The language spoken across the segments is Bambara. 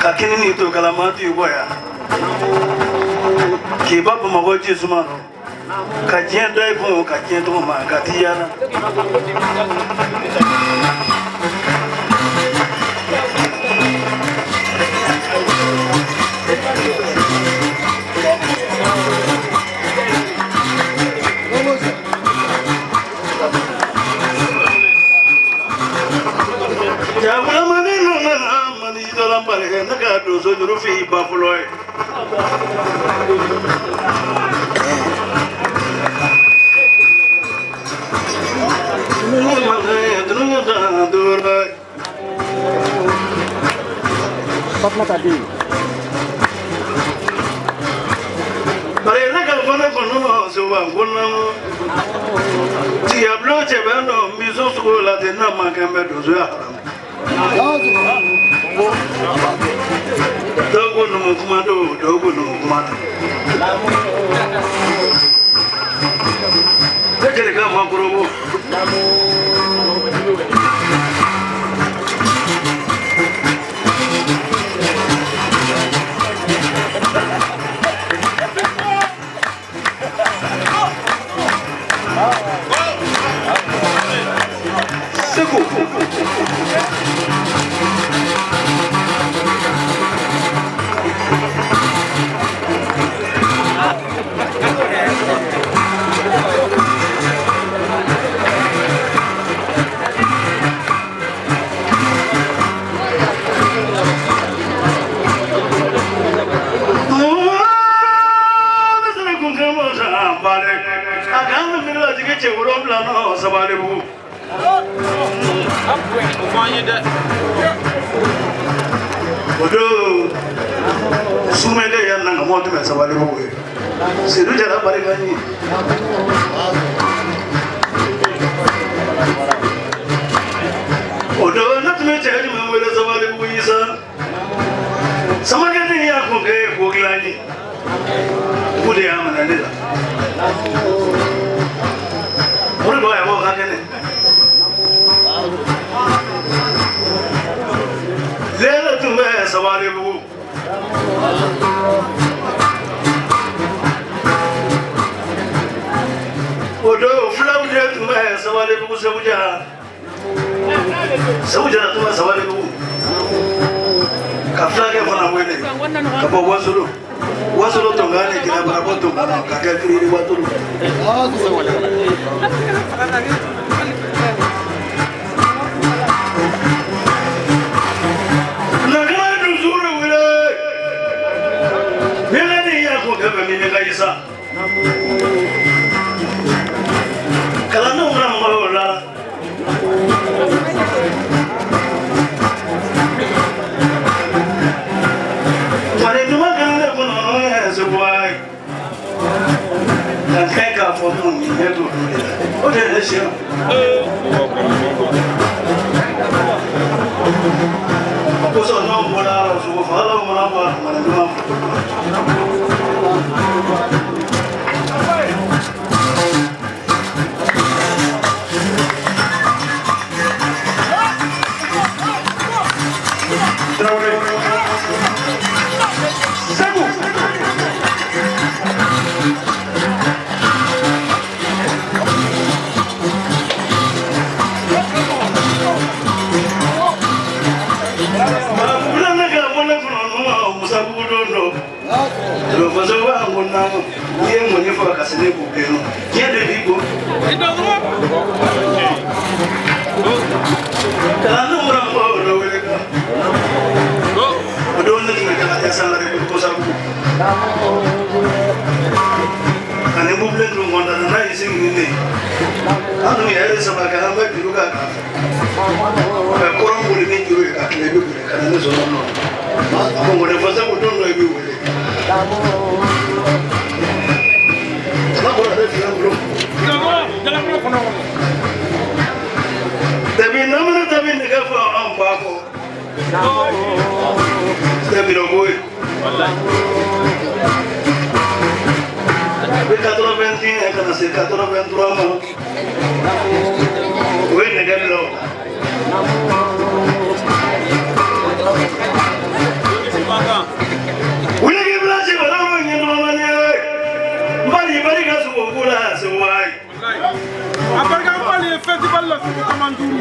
Ka kini ni to kalama ti bɔ yan k'i ba Bamakɔ ji suma nɔ ka diɲɛ da i kun ka diɲɛ tɔgɔ ma ka t'i yaala. Ne ka donso juru f'i ba fɔlɔ ye. Fatmata den. Bari ne ka fana kɔnɔ soba kɔnɔ tiga bulon cɛ bɛ nɔ miso sugu la ten n'a ma kɛ n bɛ donsoya haramu. Dɔw ko numu kuma don, dɔw ko numu kuma tɛ. Ne kɛlɛ ka ma kɔrɔbɔ. Segu. Odo sumele ya nanga mo tuma sabali bugu ye Sedu Jara barika ɲi. Odo ne tun bɛ cɛ jumɛn wele sabali bugu Isa Samakɛ ni y'a kun kɛ ko dilan ye dugu de y'a minɛ ne la. O de dɔw yɛrɛ b'o ka kɛnɛ. Lele tun bɛ sabali bugu. O don filaw de tun bɛ sabali bugu Segu Jara. Segu Jara tun bɛ sabali bugu. Ka fulakɛ fana wele ka bɔ Wasolo. Wasolo tonga ni jira bɔ tonga na ka kɛ kiriri Wasolo. Nakama dusuru wele. Mele ni ya ko kɛ bɛ min ka Isa. Kalandenw fana mɔgɔ b'o la. Wale ɲuman kan ne kɔnɔ Segu ayi. Ka kɛ k'a fɔ mun nin ɲɛ t'olu de la. O de ye ne siran. O kosɔn n'anw bɔra sogo fagalaw mana bɔ a mara ɲuman fɛ. k'o kɛ nɔ diɲɛ de b'i ko. Kalandenw bɔra mɔgɔw dɔ wele kan. O don ne tun bɛ Jalakɛ Sangare bolo Kɔsabugu. Ani mobili tun kɔntanna n'a y'i sigi ni ne ye. An tun ye ɛri 3 kɛ an bɛ juru k'a kan. Ka kɔrɔn boli ni juru ye ka tile bi boli ka na ne sɔrɔ nɔ. A ko ŋɔni fasa ko don dɔ i b'i wele. Ala bɔra ne fila bolo. Tabi namana tabi nɛgɛ fɔ an ba kɔ. Tabi dɔ ko ye. Bɛ 81 ka na se 83 ma. O ye nɛgɛ bila o la. Wuli k'i bila sɛbɛn ma ɲɛ dɔgɔmani ye. N bali barika sogo ko la segu wa ye. A barika Bali ye festival la sugu caman duuru.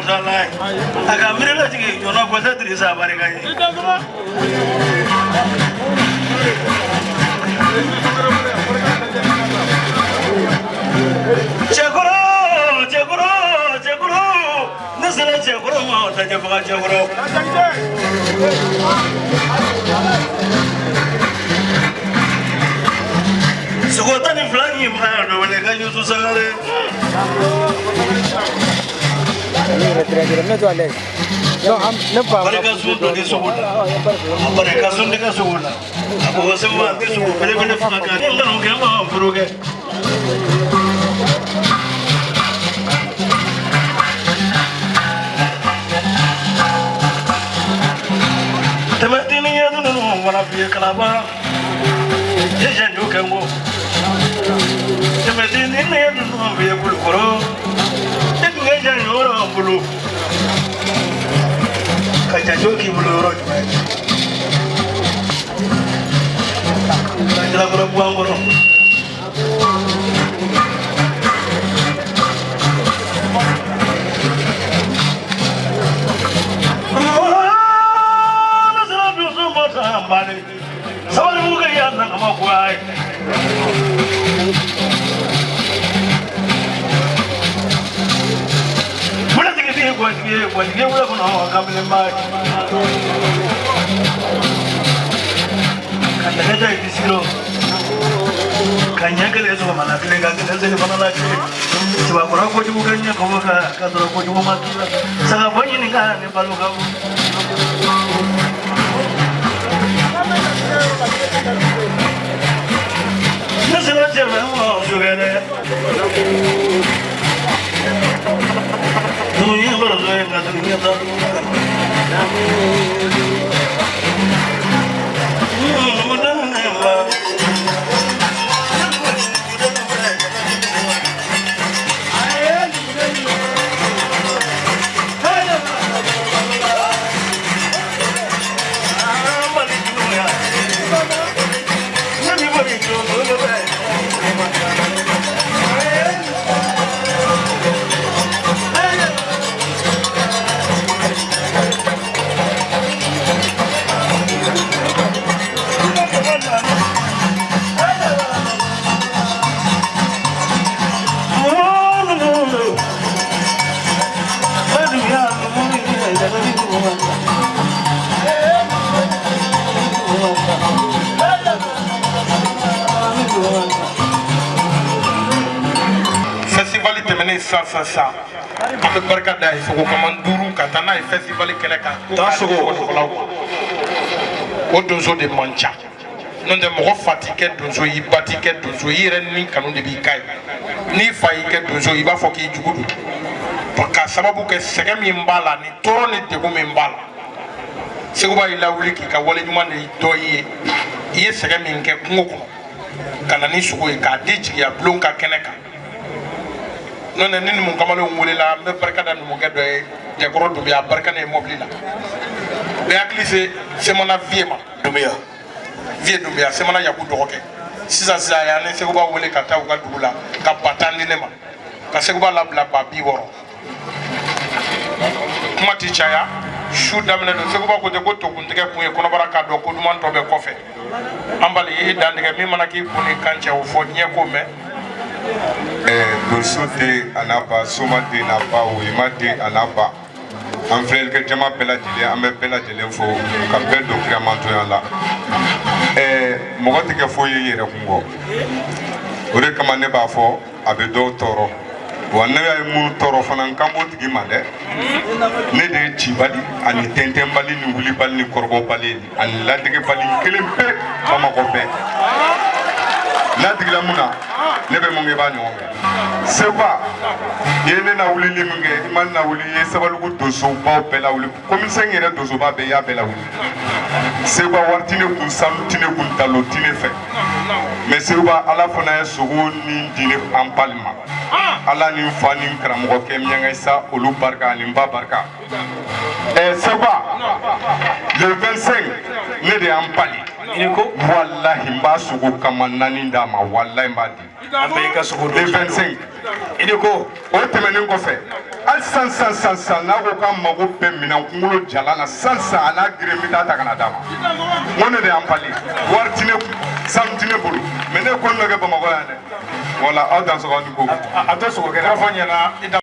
A ka miiri la jigin jɔnna kɔsɛ Dirisa barika ye. Cɛkɔrɔ cɛkɔrɔ cɛkɔrɔ ne sera cɛkɔrɔ ma o ta jɛfaga cɛkɔrɔ. Sogo 12 ɲi ma dɔ wele ka Yusu Sangare. Barika sun dɔ di sogo la. A barika sun di ka sogo la. A ko segu a tɛ sogo belebele faga ka ne kanu kɛ ma furu kɛ. Tɛmɛtini ɲɛ ninnu fana f'i ye kalaba. E janjo kɛ n ko. Tɛmɛtini ɲɛ ninnu f'i ye Kulukɔrɔ. E tun kɛ janjo yɔrɔ an bolo. Ka janjo k'i bolo yɔrɔ jumɛn? Ka Jalakɔrɔ bɔ an kɔrɔ. Sabali mu ka ya nan ma ko ai. Muna tigi bi ko tigi ko tigi wala ko no ka bele ma. Ka ta ta disiro. Ka nya kele so ma na kele ka kele se fana la kele. Tiba ko ko jugu ka nya ko ka ka doro ko jugu ma kila. Saka bonyi ni ka ne balo ka. Ne sera cɛbɛ ma sugɛrɛ. Dunuya baro dɔ ye nka dunuya t'a dun. Festival tɛmɛnen sisan sisan sisan, an bɛ barika da ye sogo kaman 5 ka taa n'a ye festival kɛnɛ kan. Taa sogo. O donso de man ca, n'o tɛ mɔgɔ fa t'i kɛ donso ye, i ba t'i kɛ donso ye, i yɛrɛ ni kanu de b'i ka ye. N'i fa y'i kɛ donso ye, i b'a fɔ k'i jugu don, k'a sababu kɛ sɛgɛn min b'a la ni tɔɔrɔ ni degun min b'a la. Seguba y'i lawuli k'i ka wale ɲuman de dɔ i ye. I ye sɛgɛn min kɛ kungo kɔnɔ ka na ni sogo ye k'a di jigiya bulon ka kɛnɛ kan. N'o tɛ, ni numu kamalenw welela, n bɛ barika da numukɛ dɔ ye, Jɛkɔrɔ Dunbiya, a barika ne ye mɔbili la. Bɛɛ hakili se Semana Vie ma. Dunbiya. Vie Dunbiya, Semana Yaku dɔgɔkɛ. Sisan sisan, a y'an ni Seguba wele ka taa u ka dugu la ka ba 10 di ne ma, ka Seguba labila ba 60. Kuma ti caya, su daminɛ don. Seguba ko ten ko tokuntigɛ kun ye kɔnɔbara k'a dɔn ko duman tɔ bɛ kɔfɛ. An bali i dantigɛ min mana k'i kun ni kan cɛ, o fɔ diɲɛ ko mɛn. Donso den a n'a ba, soma den n'a ba, woyima den a n'a ba, an filɛlikɛ jama bɛɛ lajɛlen, an bɛ bɛɛ lajɛlen fo ka bɛɛ don kiramantonya la. Mɔgɔ tɛ kɛ foyi ye i yɛrɛ kun kɔ. O de kama ne b'a fɔ a bɛ dɔw tɔɔrɔ, wa ne ye minnu tɔɔrɔ fana, n kan b'o tigi ma dɛ. Ne de ye cibali ani tɛntɛnbali ni wulibali ni kɔrɔbɔbali ani ladegebali kelen pe Bamakɔ bɛɛ. N'a digila mun na, ne bɛ mun kɛ, i b'a ɲɔgɔn kɛ. Seba, i ye ne lawulili min kɛ, i ma ne lawuli, i ye Sabalibugu donsobaw bɛɛ lawuli, commune 5 yɛrɛ donsoba bɛɛ, i y'a bɛɛ lawuli. Seba, wari ti ne kun, sanu ti ne kun, dalo ti ne fɛ, mais Seba, Ala fana ye sogo ni di ne an bali ma. Ala ni fa ni karamɔgɔkɛ Miɲanka Isa, olu barika ani n ba barika. Seba, le 25, ne de y'an pali. Walahi, n b'a sogo kama 4 d'a ma, walahi n b'a di. An bɛɛ y'i ka sogo Le 25. I ni ko. O tɛmɛnen kɔfɛ, hali sisan sisan sisan sisan, n'a ko k'a mago bɛ minɛn kunkolo jalan na sisan sisan, a n'a gere, n bɛ taa ta ka na d'a ma. N ko ne de y'an pali, wari ti ne kun, sanu ti ne bolo, mais ne ye ko dɔ kɛ Bamakɔ yan dɛ. Wala aw dansɔgɔ ni ko. A tɛ sogo kɛnɛ fɔ ɲɛna i da.